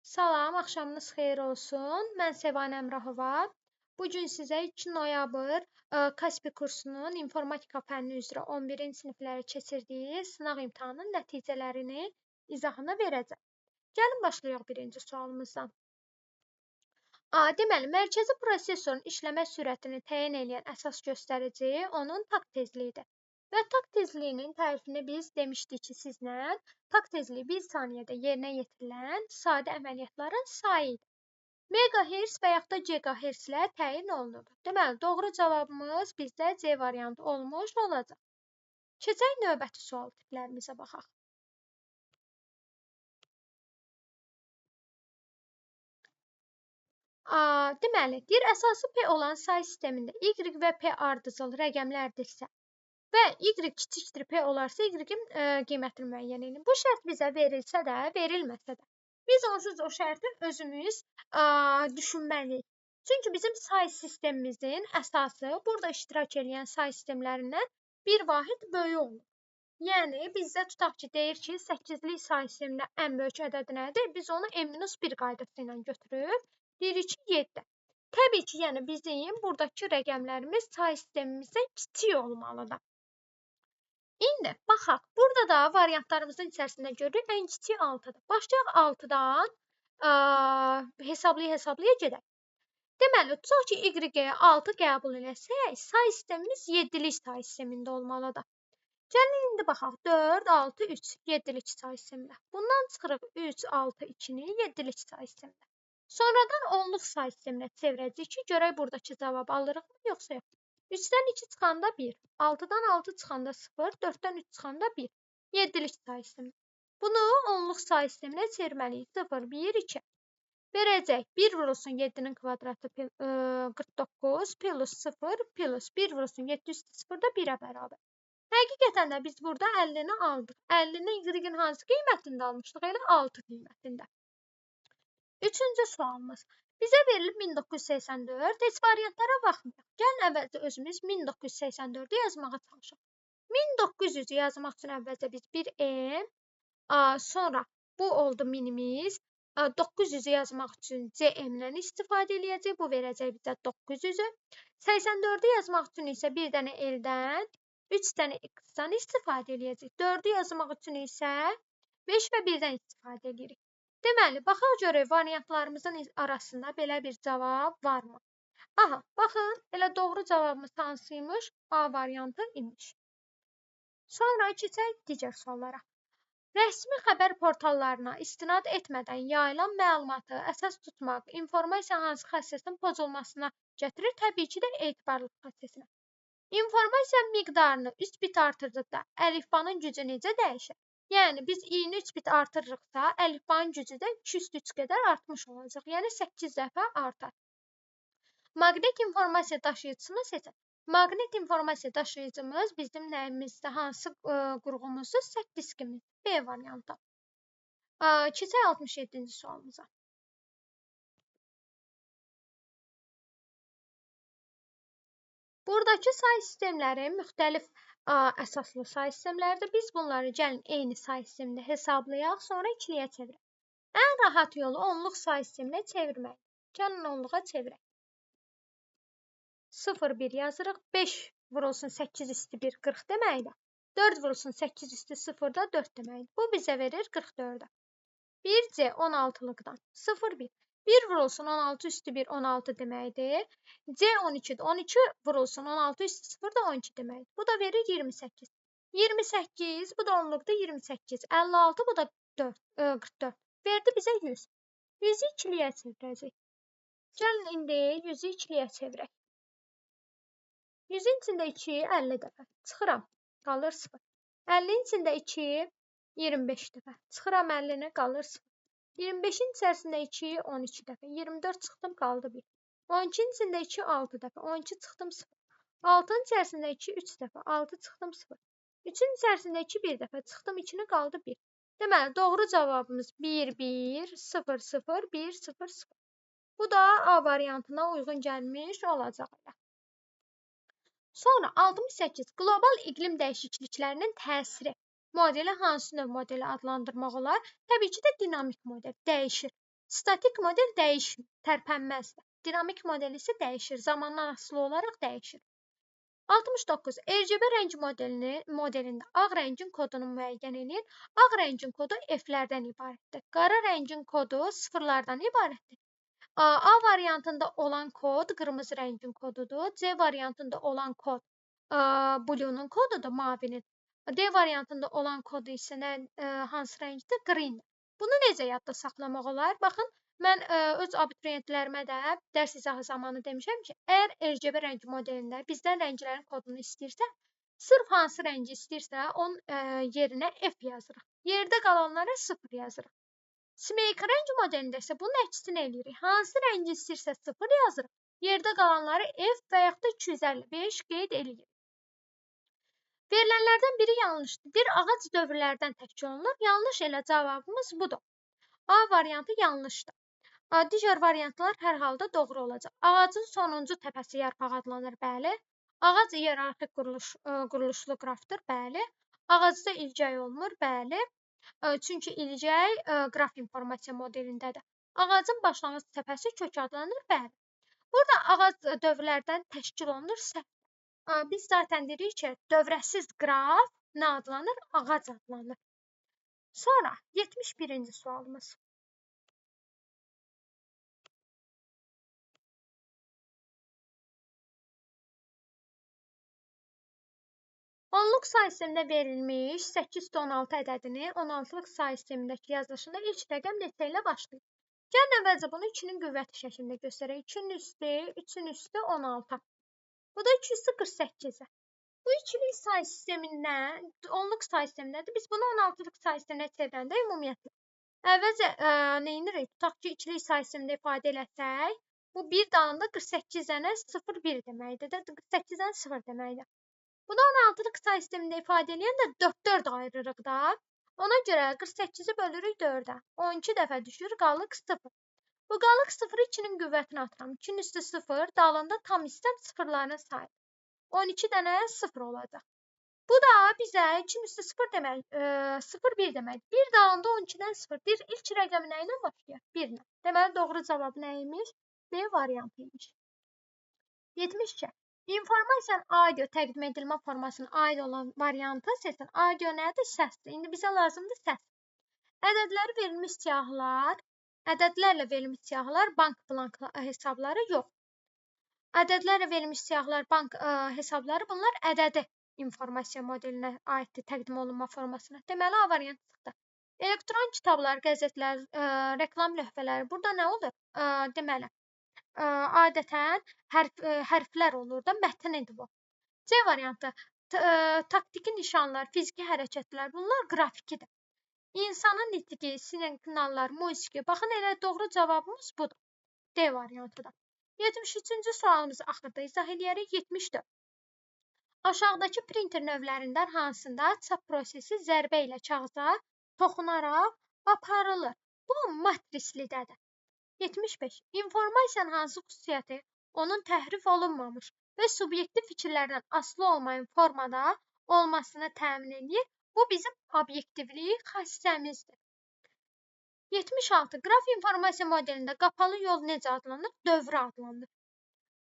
Salam, axşamınız xeyir olsun. Mən Sevan Əmrahova. Bu gün sizə 2 noyabr Kaspi kursunun informatika fənni üzrə 11-ci siniflərə keçirdiyi sınaq imtahanının nəticələrini, izahını verəcəm. Gəlin başlayaq birinci sualımızdan. Deməli, mərkəzi prosesorun işləmə sürətini təyin edən əsas göstərici onun takt tezliyidir. Və takt tezliyinin tərifini biz demişdik ki, sizlə takt tezliyi 1 saniyədə yerinə yetirilən sadə əməliyyatların sayı idi. Megahertz və yaxud da gigahertzlə təyin olunur. Deməli, doğru cavabımız bizdə C variantı olmuş olacaq. Keçək növbəti sual tiplərimizə baxaq. Deməli, deyir, əsası P olan say sistemində Y və P ardıcıl rəqəmlərdirsə və Y kiçikdir P olarsa, Y-in qiymətini müəyyən edin. Bu şərt bizə verilsə də, verilməsə də, biz onsuz o şərti özümüz düşünməliyik. Çünki bizim say sistemimizin əsası burada iştirak edən say sistemlərindən bir vahid böyük olur. Yəni, bizdə tutaq ki, deyir ki, 8-lik say sistemində ən böyük ədəd nədir? Biz onu n-1 qaydası ilə götürüb, deyirik ki, 7. Təbii ki, yəni bizim buradakı rəqəmlərimiz say sistemimizdən kiçik olmalıdır. İndi baxaq, burada da variantlarımızın içərisində görürük, ən kiçik 6-dır. Başlayaq 6-dan hesablaya-hesablaya gedək. Deməli, tutaq ki, Y-ə 6 qəbul eləsək, say sistemimiz 7-lik say sistemində olmalıdır. Gəlin indi baxaq, 4, 6, 3, 7-lik say sistemində. Bundan çıxırıq 3, 6, 2-ni 7-lik say sistemində. Sonradan 10-luq say sisteminə çevirəcəyik ki, görək buradakı cavabı alırıqmı, yoxsa yox. 3-dən 2 çıxanda 1, 6-dan 6 çıxanda 0, 4-dən 3 çıxanda 1. 7-lik say sistemi. Bunu 10-luq say sisteminə çevirməliyik. 0, 1, 2. Verəcək 1 vurulsun 7-nin kvadratı 49 plus 0 plus 1 vurulsun 7 üstü 0 da 1-ə bərabər. Həqiqətən də biz burada 50-ni aldıq. 50-ni Y-in hansı qiymətində almışdıq? Elə 6 qiymətində. Üçüncü sualımız. Bizə verilib 1984, heç variantlara baxmayaq. Gəlin əvvəlcə özümüz 1984-ü yazmağa çalışaq. 1900-ü yazmaq üçün əvvəlcə biz 1 M, sonra bu oldu minimiz. 900-ü yazmaq üçün CM-lə istifadə eləyəcək. Bu verəcək bizə 900-ü. 84-ü yazmaq üçün isə bir dənə L-dən, 3 dənə X-dan istifadə eləyəcək. 4-ü yazmaq üçün isə 5 və 1-dən istifadə edirik. Deməli, baxaq görək variantlarımızın arasında belə bir cavab varmı? Aha, baxın, elə doğru cavabımız hansıymış? A variantı imiş. Sonra keçək digər suallara. Rəsmi xəbər portallarına istinad etmədən yayılan məlumatı əsas tutmaq informasiya hansı xassəsinin pozulmasına gətirir? Təbii ki də etibarlılıq xassəsinə. İnformasiya miqdarını 3 bit artırdıqda əlifbanın gücü necə dəyişir? Yəni, biz i-ni 3 bit artırırıqsa, əlifbanın gücü də 2 üstü 3 qədər artmış olacaq. Yəni, 8 dəfə artar. Maqnit informasiya daşıyıcısını seçək. Maqnit informasiya daşıyıcımız bizim nəyimizdə, hansı qurğumuzdur? Sərt diskimiz. B variantı. Keçək 67-ci sualımıza. Buradakı say sistemləri müxtəlif əsaslı say sistemlərdir. Biz bunları gəlin eyni say sistemində hesablayaq, sonra ikiliyə çevirək. Ən rahat yolu onluq say sisteminə çevirməkdir. Gəlin onluğa çevirək. 0, 1 yazırıq. 5 vurulsun 8 üstü 1, 40 deməkdir. 4 vurulsun 8 üstü 0 da 4 deməkdir. Bu bizə verir 44-ə. 1C 16-lıqdan 0, 1. 1 vurulsun 16 üstü 1, 16 deməkdir. C 12-dir. 12 vurulsun 16 üstü 0 da 12 deməkdir. Bu da verir 28. 28, bu da onluqda 28. 56, bu da 44. Verdi bizə 100. 100-ü ikiliyə çevirəcək. Gəlin indi 100-ü ikiliyə çevirək. 100-ün içində 2, 50 dəfə. Çıxıram, qalır 0. 50-nin içində 2, 25 dəfə. Çıxıram 50-ni, qalır 0. 25-in içərisində 2, 12 dəfə. 24 çıxdım, qaldı 1. 12-nin içində 2, 6 dəfə. 12 çıxdım, 0. 6-nın içərisində 2, 3 dəfə. 6 çıxdım, 0. 3-ün içərisində 2, 1 dəfə. Çıxdım 2-ni, qaldı 1. Deməli, doğru cavabımız 1, 1, 0, 0, 1, 0, 0. Bu da A variantına uyğun gəlmiş olacaq. Sonra 68. Qlobal iqlim dəyişikliklərinin təsiri. Modeli hansı növ modeli adlandırmaq olar? Təbii ki də dinamik model dəyişir. Statik model dəyişmir, tərpənməzdir. Dinamik model isə dəyişir, zamandan asılı olaraq dəyişir. 69. RGB rəng modelində ağ rəngin kodunu müəyyən edin. Ağ rəngin kodu F-lərdən ibarətdir. Qara rəngin kodu sıfırlardan ibarətdir. A variantında olan kod qırmızı rəngin kodudur. C variantında olan kod blue-nun kodudur, mavinin. D variantında olan kodu isə hansı rəngdir? Green. Bunu necə yadda saxlamaq olar? Baxın, mən öz abituriyentlərimə də dərs izahı zamanı demişəm ki, əgər RGB rəng modelində bizdən rənglərin kodunu istəyirsə, sırf hansı rəngi istəyirsə, onun yerinə F yazırıq. Yerdə qalanlara 0 yazırıq. CMYK rəng modelində isə bunun əksini eləyirik. Hansı rəngi istəyirsə 0 yazırıq. Yerdə qalanları F və yaxud da 255 qeyd eləyirik. Verilənlərdən biri yanlışdır. Deyir, ağac dövrlərdən təşkil olunur. Yanlış elə cavabımız budur. A variantı yanlışdır. Digər variantlar hər halda doğru olacaq. Ağacın sonuncu təpəsi yarpaq adlanır, bəli. Ağac iyerarxik quruluşlu qrafdır, bəli. Ağacda ilgək olmur, bəli. Çünki ilgək qraf informasiya modelindədir. Ağacın başlanğıc təpəsi kök adlanır, bəli. Burada ağac dövrlərdən təşkil olunur, səhv. Biz zaten deyirik ki, dövrəsiz qraf nə adlanır? Ağac adlanır. Sonra 71-ci sualımız. Onluq say sistemində verilmiş 816 ədədini 16-lıq say sistemindəki yazılışında ilk rəqəm neçə ilə başlayır? Gəlin əvvəlcə bunu 2-nin qüvvəti şəklində göstərək. 2-nin üstü, 3-ün üstü 16. Bu da 2 üstü 48-ə. Bu ikilik say sistemindən, onluq say sistemindədir. Biz bunu 16-lıq say sisteminə çevirəndə ümumiyyətlə. Əvvəlcə nə edirik? Tutaq ki, ikilik say sistemində ifadə eləsək, bu bir dalında 48 dənə 0,1 deməkdir də, 48 dənə 0 deməkdir. Bunu 16-lıq say sistemində ifadə eləyəndə 4-4 ayırırıq da. Ona görə 48-i bölürük 4-ə. 12 dəfə düşür, qalıq 0. Bu qalıq 0-ı 2-nin qüvvətini atıram. 2-nin üstü 0, dalında tam hissəm sıfırlarının sayıdır. 12 dənə 0 olacaq. Bu da bizə 2-nin üstü 0 demək, 0, 1 demək. Bir dalında 12-dən 0. Deyir, ilk rəqəmi nə ilə başlayır? 1 ilə. Deməli, doğru cavab nə imiş? B variantı imiş. 72. İnformasiyanın audio təqdim edilmə formasına aid olan variantı seçin. Audio nədir? Səsdir. İndi bizə lazımdır səs. Ədədləri verilmiş siyahılar, ədədlərlə verilmiş siyahılar, bank blank hesabları yox. Ədədlərlə verilmiş siyahılar, bank hesabları bunlar ədədi informasiya modelinə aiddir, təqdim olunma formasına. Deməli, A variantı çıxdı. Elektron kitablar, qəzetlər, reklam lövhələri. Burada nə olur? Deməli, adətən hərflər olur da, mətn idi bu. C variantı, taktiki nişanlar, fiziki hərəkətlər, bunlar qrafikidir. İnsanın nitqi, siqnallar, musiqi. Baxın, elə doğru cavabımız budur. D variantıdır. 73-cü sualımızı axırda izah eləyərik. 74. Aşağıdakı printer növlərindən hansında çap prosesi zərbə ilə kağıza toxunaraq aparılır? Bu matrislidədir. 75. İnformasiyanın hansı xüsusiyyəti onun təhrif olunmamış və subyektiv fikirlərdən asılı olmayan formada olmasını təmin edir? Bu bizim obyektivlik xassəmizdir. 76. Qraf informasiya modelində qapalı yol necə adlanır? Dövrə adlanır.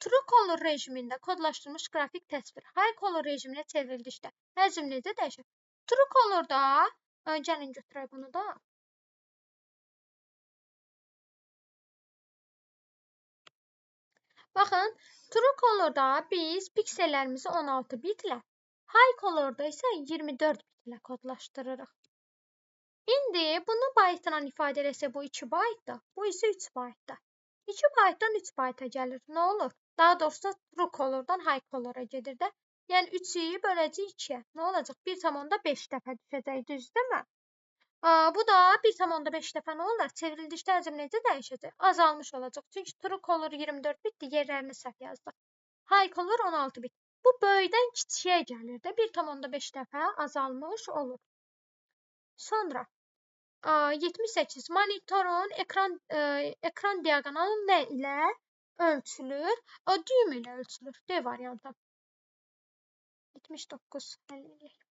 True color rejimində kodlaşdırılmış qrafik təsvir high color rejiminə çevrildikdə həcm necə dəyişir? True colorda, gəlin götürək bunu da. Baxın, True colorda biz piksellərimizi 16 bitlə, high colorda isə 24 bitlə kodlaşdırırıq. İndi bunu baytla ifadə eləsək, bu 2 baytdır, bu isə 3 baytdır. 2 baytdan 3 bayta gəlir. Nə olur? Daha doğrusu true colordan high colora gedir də. Yəni 3-ü böləcək 2-yə. Nə olacaq? 1,5 dəfə düşəcək, düzdürmü? Bu da 1,5 dəfə nə olar? Çevrildikdə həcm necə dəyişəcək? Azalmış olacaq. Çünki true color 24 bitdir, yerlərini səhv yazdıq. High color 16 bit. Bu böyükdən kiçiyə gəlir də. 1,5 dəfə azalmış olur. Sonra 78. Monitorun ekran diaqonalı nə ilə ölçülür? Düyüm ilə ölçülür. D variantı. 79. Həll eləyək.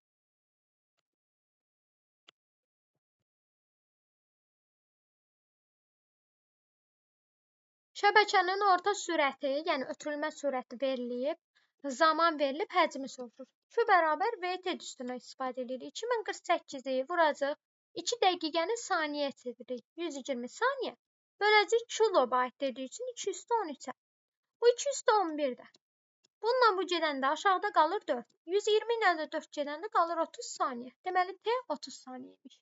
Şəbəkənin orta sürəti, yəni ötürülmə sürəti verilib, zaman verilib, həcmi soruşur. Q bərabər VT düsturuna istifadə edirik. 2048-i vuracaq. 2 dəqiqəni saniyə çeviririk. 120 saniyə. Böləcək kilobayt dediyi üçün 213-ə. Bu 211-dir. Bununla bu gedəndə aşağıda qalır 4. 120 ilə də 4 gedəndə qalır 30 saniyə. Deməli, T 30 saniyəymiş.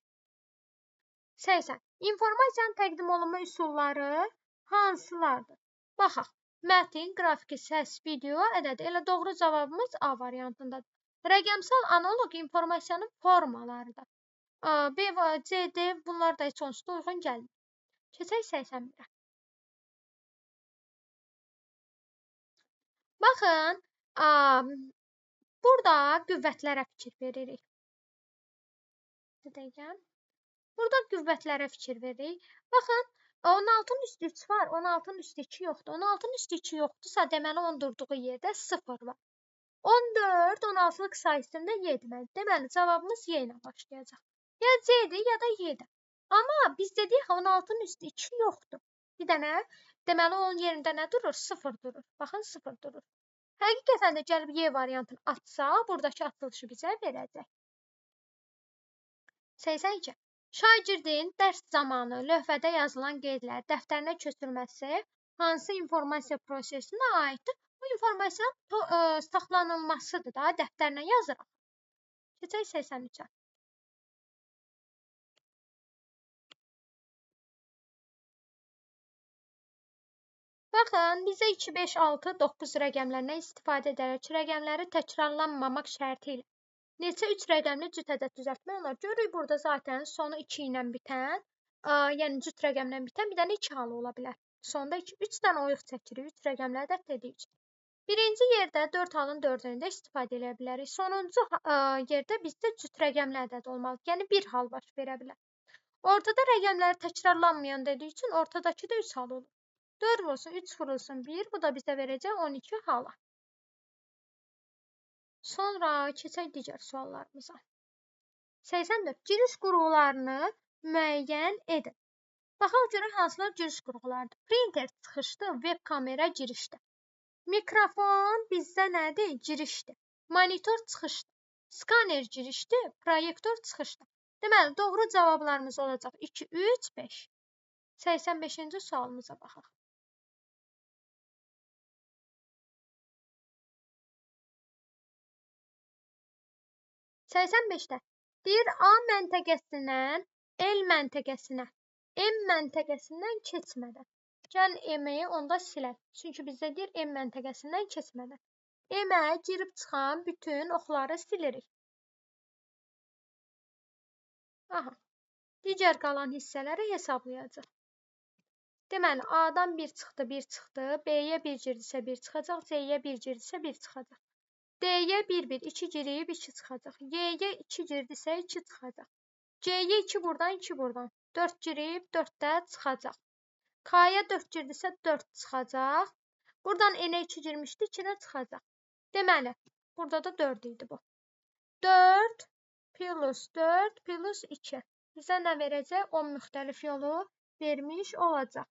80. İnformasiyanın təqdim olunma üsulları hansılardır? Baxaq. Mətin, qrafiki, səs, video, ədəd. Elə doğru cavabımız A variantındadır. Rəqəmsal analoq informasiyanın formalarıdır. A, B, C, D bunlar da heç onsuz da uyğun gəlmir. Keçək 81-ə. Baxın, burada qüvvətlərə fikir veririk. Bir dəqiqə. Burada qüvvətlərə fikir veririk. Baxın, 16-nın üstü 3 var, 16-nın üstü 2 yoxdur. 16-nın üstü 2 yoxdursa, deməli, 10 durduğu yerdə 0 var. 14, 16-lıq say sistemində Y deməli. Deməli, cavabımız Y ilə başlayacaq. Ya C-dir, ya da Y-dir. Amma biz dedik, 16-nın üstü 2 yoxdur. Bir dənə, deməli, onun yerində nə durur? 0 durur. Baxın, 0 durur. Həqiqətən də gəlib Y variantını atsa, buradakı atılışı bizə verəcək. 82. Şagirdin dərs zamanı lövhədə yazılan qeydlər dəftərinə köçürməsi hansı informasiya prosesinə aiddir? Bu informasiyanın saxlanılmasıdır da, dəftərinə yazırıq. Keçək 83-ə. Baxın, bizə 2, 5, 6, 9 rəqəmlərindən istifadə edərək rəqəmləri təkrarlanmamaq şərti ilə neçə 3 rəqəmli cüt ədəd düzəltmək olar? Görürük, burada zaten sonu 2 ilə bitən, yəni cüt rəqəmlə bitən bir dənə 2 halı ola bilər. Sonda 2, 3 dənə oyuq çəkirik, 3 rəqəmli ədəd dediyi üçün. Birinci yerdə 4 halın 4-ünü də istifadə edə bilərik. Sonuncu yerdə bizdə cüt rəqəmli ədəd olmalıdır. Yəni bir hal baş verə bilər. Ortada rəqəmləri təkrarlanmayan dediyi üçün ortadakı da 3 hal olur. 4 vurulsun, 3 vurulsun 1, bu da bizə verəcək 12 hala. Sonra keçək digər suallarımıza. 84. Giriş qurğularını müəyyən edin. Baxaq görək hansılar giriş qurğularıdır. Printer çıxışdı, web kamera girişdir. Mikrofon bizdə nədir? Girişdir. Monitor çıxışdır. Skaner girişdir, proyektor çıxışdır. Deməli, doğru cavablarımız olacaq 2, 3, 5. 85-ci sualımıza baxaq. 85-də deyir A məntəqəsindən L məntəqəsinə, M məntəqəsindən keçmədən. Gəlin M-i onda silək. Çünki bizdə deyir M məntəqəsindən keçmədən. M-ə girib çıxan bütün oxları silirik. Aha. Digər qalan hissələri hesablayacaq. Deməli, A-dan 1 çıxdı, 1 çıxdı. B-yə 1 girdisə 1 çıxacaq. C-yə 1 girdisə 1 çıxacaq. D-yə 1, 1, 2 girib 2 çıxacaq. Y-yə 2 girdisə 2 çıxacaq. C-yə 2 buradan, 2 buradan. 4 girib 4 də çıxacaq. K-ya 4 girdisə 4 çıxacaq. Buradan N-ə 2 girmişdi, 2 də çıxacaq. Deməli, burada da 4 idi bu. 4 plus 4 plus 2. Bizə nə verəcək? 10 müxtəlif yolu vermiş olacaq.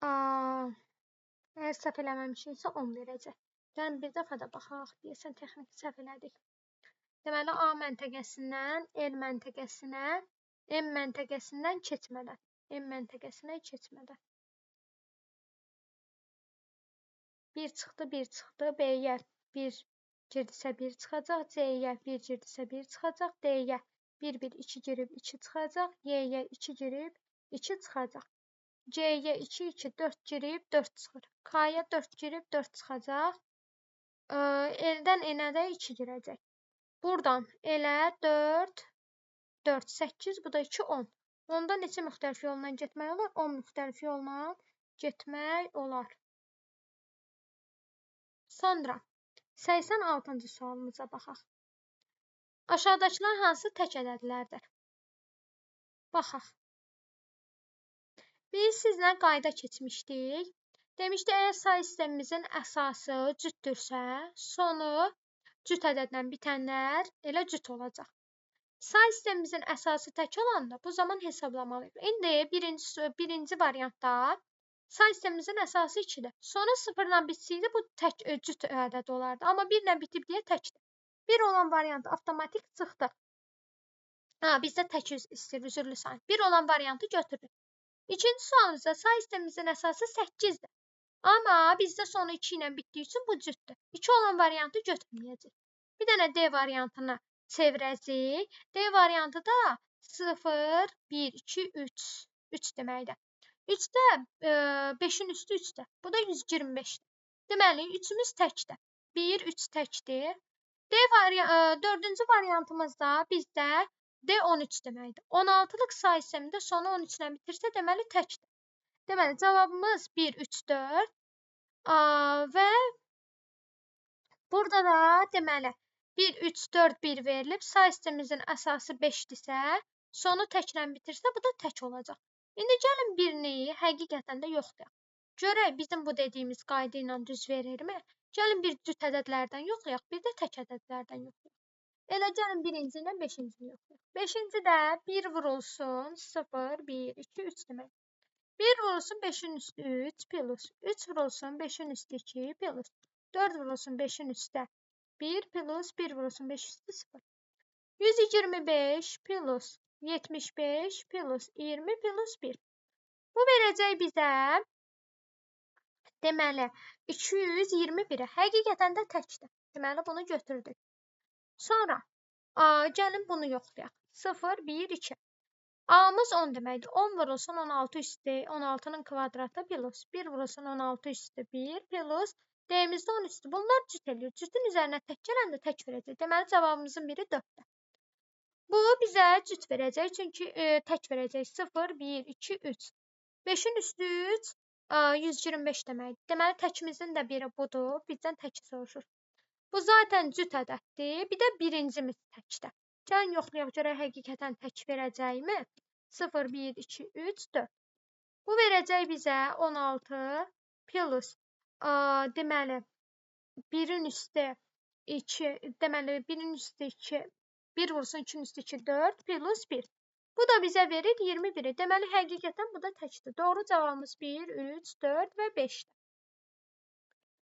Əgər səhv eləməmişiksə 10 verəcək. Gəlin bir dəfə də baxaq, deyəsən texniki səhv elədik. Deməli, A məntəqəsindən L məntəqəsinə, M məntəqəsindən keçmədən. M məntəqəsinə keçmədən. 1 çıxdı, 1 çıxdı. B-yə 1 girdisə 1 çıxacaq. C-yə 1 girdisə 1 çıxacaq. D-yə 1, 1, 2 girib 2 çıxacaq. Y-yə 2 girib 2 çıxacaq. C-yə 2, 2, 4 girib 4 çıxır. K-ya 4 girib 4 çıxacaq. L-dən N-ə də 2 girəcək. Buradan elə 4, 4, 8, bu da 2, 10. Onda neçə müxtəlif yolla getmək olar? 10 müxtəlif yolla getmək olar. Sonra 86-cı sualımıza baxaq. Aşağıdakılar hansı tək ədədlərdir? Baxaq. Biz sizlə qayda keçmişdik. Demişdik, əgər say sistemimizin əsası cütdürsə, sonu cüt ədədlə bitənlər elə cüt olacaq. Say sistemimizin əsası tək olanda bu zaman hesablamalıyıq. İndi birinci variantda say sistemimizin əsası 2-dir. Sonu 0-la bitsəydi bu tək cüt ədəd olardı. Amma 1-lə bitib deyə təkdir. 1 olan variantı avtomatik çıxdı. Ha, bizdə tək istəyir, üzürlü sayın. 1 olan variantı götürdük. İkinci sualımızda say sistemimizin əsası 8-dir. Amma bizdə sonu 2 ilə bitdiyi üçün bu cütdür. 2 olan variantı götürməyəcək. Bir dənə D variantını çevirəcəyik. D variantı da 0, 1, 2, 3. 3 deməkdir. 3-də 5-in üstü 3-dür. Bu da 125-dir. Deməli, 3-ümüz təkdir. 1, 3 təkdir. Dördüncü variantımızda bizdə D 13 deməkdir. 16-lıq say sistemində sonu 13 ilə bitirsə, deməli təkdir. Deməli, cavabımız 1, 3, 4 və burada da deməli 1, 3, 4, 1 verilib. Say sistemimizin əsası 5-dirsə, sonu təklə bitirsə, bu da tək olacaq. İndi gəlin birini həqiqətən də yoxlayaq. Görək bizim bu dediyimiz qayda ilə düz verirmi? Gəlin bir cüt ədədlərdən yoxlayaq, bir də tək ədədlərdən yoxlayaq. Elə gəlin birinci ilə beşincini yoxlayaq. Beşinci də 1 vurulsun 0, 1, 2, 3 demək. 1 vurulsun 5-in üstü 3 plus 3 vurulsun 5-in üstü 2 plus 4 vurulsun 5-in üstü 1 plus 1 vurulsun 5 üstü 0. 125 plus 75 plus 20 plus 1. Bu verəcək bizə deməli 221-ə. Həqiqətən də təkdir. Deməli bunu götürdük. Sonra gəlin bunu yoxlayaq. 0, 1, 2. A-mız 10 deməkdir. 10 vurulsun 16 üstü 16-nın kvadratı plus 1 vurulsun 16 üstü 1 plus D-mizdə 10 üstü. Bunlar cüt eləyir. Cütün üzərinə tək gələndə tək verəcək. Deməli cavabımızın biri 4-dür. Bu bizə cüt verəcək. Çünki tək verəcək. 0, 1, 2, 3. 5-in üstü 3, 125 deməkdir. Deməli təkimizin də biri budur. Bizdən təki soruşur. Bu zaten cüt ədəddir. Bir də birincimiz təkdir. Gəlin yoxlayaq görək həqiqətən tək verəcəkmi? 0, 1, 2, 3, 4. Bu verəcək bizə 16 plus deməli 1-in üstü 2, deməli 1-in üstü 2, 1 vursun 2-nin üstü 2, 4 plus 1. Bu da bizə verir 21-i. Deməli həqiqətən bu da təkdir. Doğru cavabımız 1, 3, 4 və 5-dir.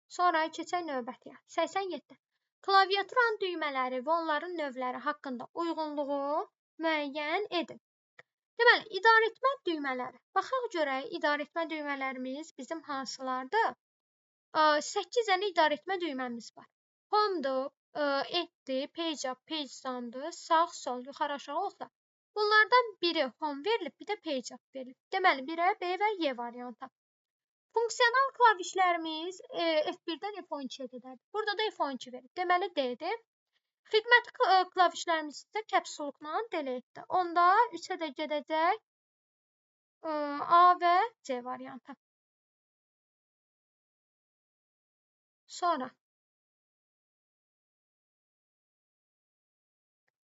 Sonra keçək növbətiyə. 87. Klaviaturanın düymələri və onların növləri haqqında uyğunluğu müəyyən edin. Deməli, idarəetmə düymələri. Baxaq görək, idarəetmə düymələrimiz bizim hansılardır? 8 dənə idarəetmə düyməmiz var. Home-dur, End-dir, Page Up, Page Down-dur, sağ, sol, yuxarı, aşağı, oxla. Bunlardan biri Home verilib, bir də Page Up verilib. Deməli, 1-ə B və Y variantı. Funksional klavişlərimiz F1-dən F12-yə qədərdir. Burada da F12 verir. Deməli, D-dir. Xidməti klavişlərimiz isə caps lock-la delete-dir. Onda 3-ə də gedəcək A və C variantı. Sonra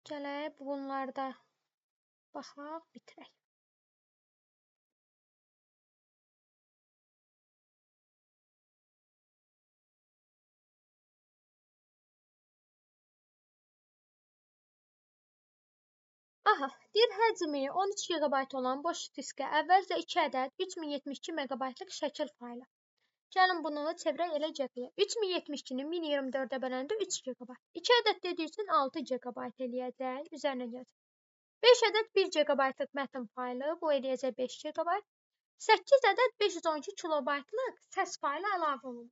gələk bunlarda baxaq, bitirək. Aha, deyir həcmi 13 GB olan boş diskə əvvəlcə 2 ədəd 3072 MB-lıq şəkil faylı. Gəlin bunu çevirək elə GB-yə. 3072-ni 1024-ə böləndə 3 GB. 2 ədəd dediyi üçün 6 GB eləyəcək, üzərinə gələcək. 5 ədəd 1 GB-lıq mətn faylı, bu eləyəcək 5 GB. 8 ədəd 512 kilobaytlıq səs faylı əlavə olunur.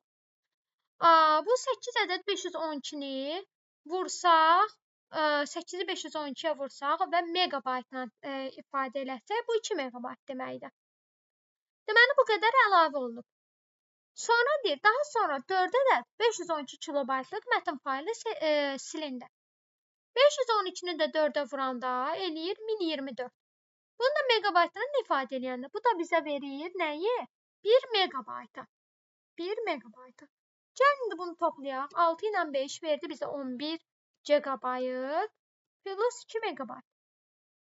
Bu 8 ədəd 512-ni vursaq, 8-i 512-yə vursaq və megabaytla ifadə eləsək, bu 2 megabayt deməkdir. Deməli, bu qədər əlavə olunub. Sonra deyir, daha sonra 4 ədəd 512 kilobaytlıq mətn faylı silindi. 512-ni də 4-ə vuranda eləyir 1024. Bunu da megabaytla ifadə eləyəndə, bu da bizə verir nəyi? 1 megabaytı. 1 megabaytı. Gəlin indi bunu toplayaq. 6 ilə 5 verdi bizə 11 GB plus 2 MB.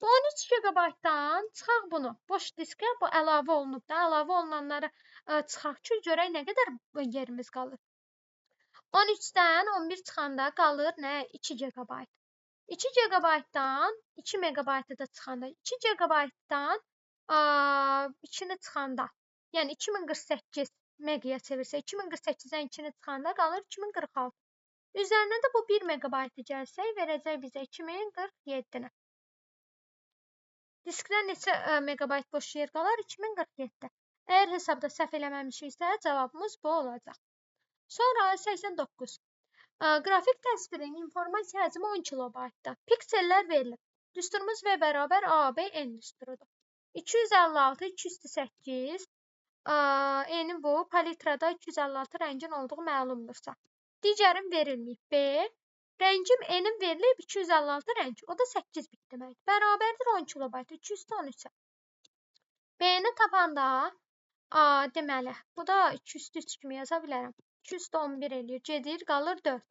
Bu 13 GB-dan çıxaq bunu. Boş diskə bu əlavə olunub da. Əlavə olunanları çıxaq ki, görək nə qədər yerimiz qalır. 13-dən 11 çıxanda qalır nə? 2 GB. 2 GB-dan 2 MB-a da çıxanda, 2 GB-dan 2-ni çıxanda, yəni 2048 megaya çevirsək, 2048-dən 2-ni çıxanda qalır 2046. Üzərinə də bu 1 MB-ı gəlsək, verəcək bizə 2047-ni. Diskdə neçə megabayt boş yer qalar? 2047. Əgər hesabda səhv eləməmişiksə, cavabımız bu olacaq. Sonra 89. Qrafik təsvirin informasiya həcmi 10 kilobaytdır. Piksellər verilib. Düsturumuz V bərabər A, B, N düsturudur. 256, 208, N-in bu, palitrada 256 rəngin olduğu məlumdursa. Digərim verilməyib. B, rəngim N-in verilib 256 rəng, o da 8 bit deməkdir. Bərabərdir 10 kilobayt, 213-ə. B-ni tapanda, deməli, bu da 203 kimi yaza bilərəm. 211 eləyir, gedir, qalır 4.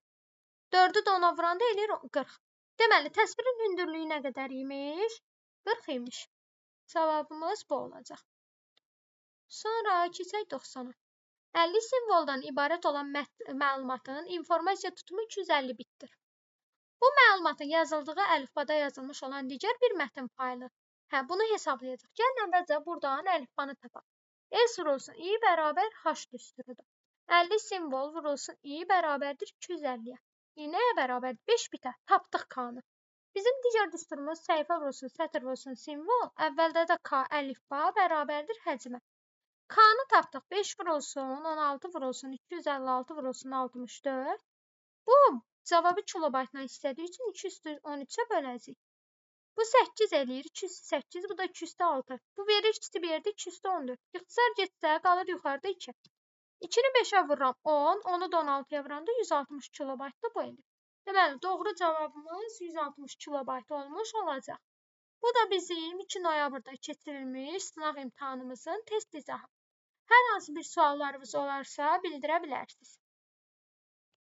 4-ü də ona vuranda eləyir 40. Deməli, təsvirin hündürlüyü nə qədər imiş? 40 imiş. Cavabımız bu olacaq. Sonra keçək 90-a. 50 simvoldan ibarət olan məlumatın informasiya tutumu 250 bitdir. Bu məlumatın yazıldığı əlifbada yazılmış olan digər bir mətn faylı. Hə, bunu hesablayacaq. Gəlin əvvəlcə buradan əlifbanı tapaq. S vurulsun I bərabər H düsturudur. 50 simvol vurulsun I bərabərdir 250-yə. I nəyə bərabərdir? 5 bitə. Tapdıq K-nı. Bizim digər düsturumuz səhifə vurulsun, sətr vurulsun, simvol. Əvvəldə də K əlifba bərabərdir həcmə. K-nı tapdıq. 5 vurulsun, 16 vurulsun, 256 vurulsun, 64. Bu cavabı kilobaytla istədiyi üçün 213-ə böləcəyik. Bu 8 eləyir, 208, bu da 206. Bu verir ikisi bir yerdə 214. İxtisar getsə qalır yuxarıda 2. 2-ni 5-ə vururam 10, 10-u da 16-ya vuranda 160 kilobaytda bu eləyir. Deməli, doğru cavabımız 160 kilobayt olmuş olacaq. Bu da bizim 2 noyabrda keçirilmiş sınaq imtahanımızın test izahı. Hər hansı bir suallarınız olarsa bildirə bilərsiniz.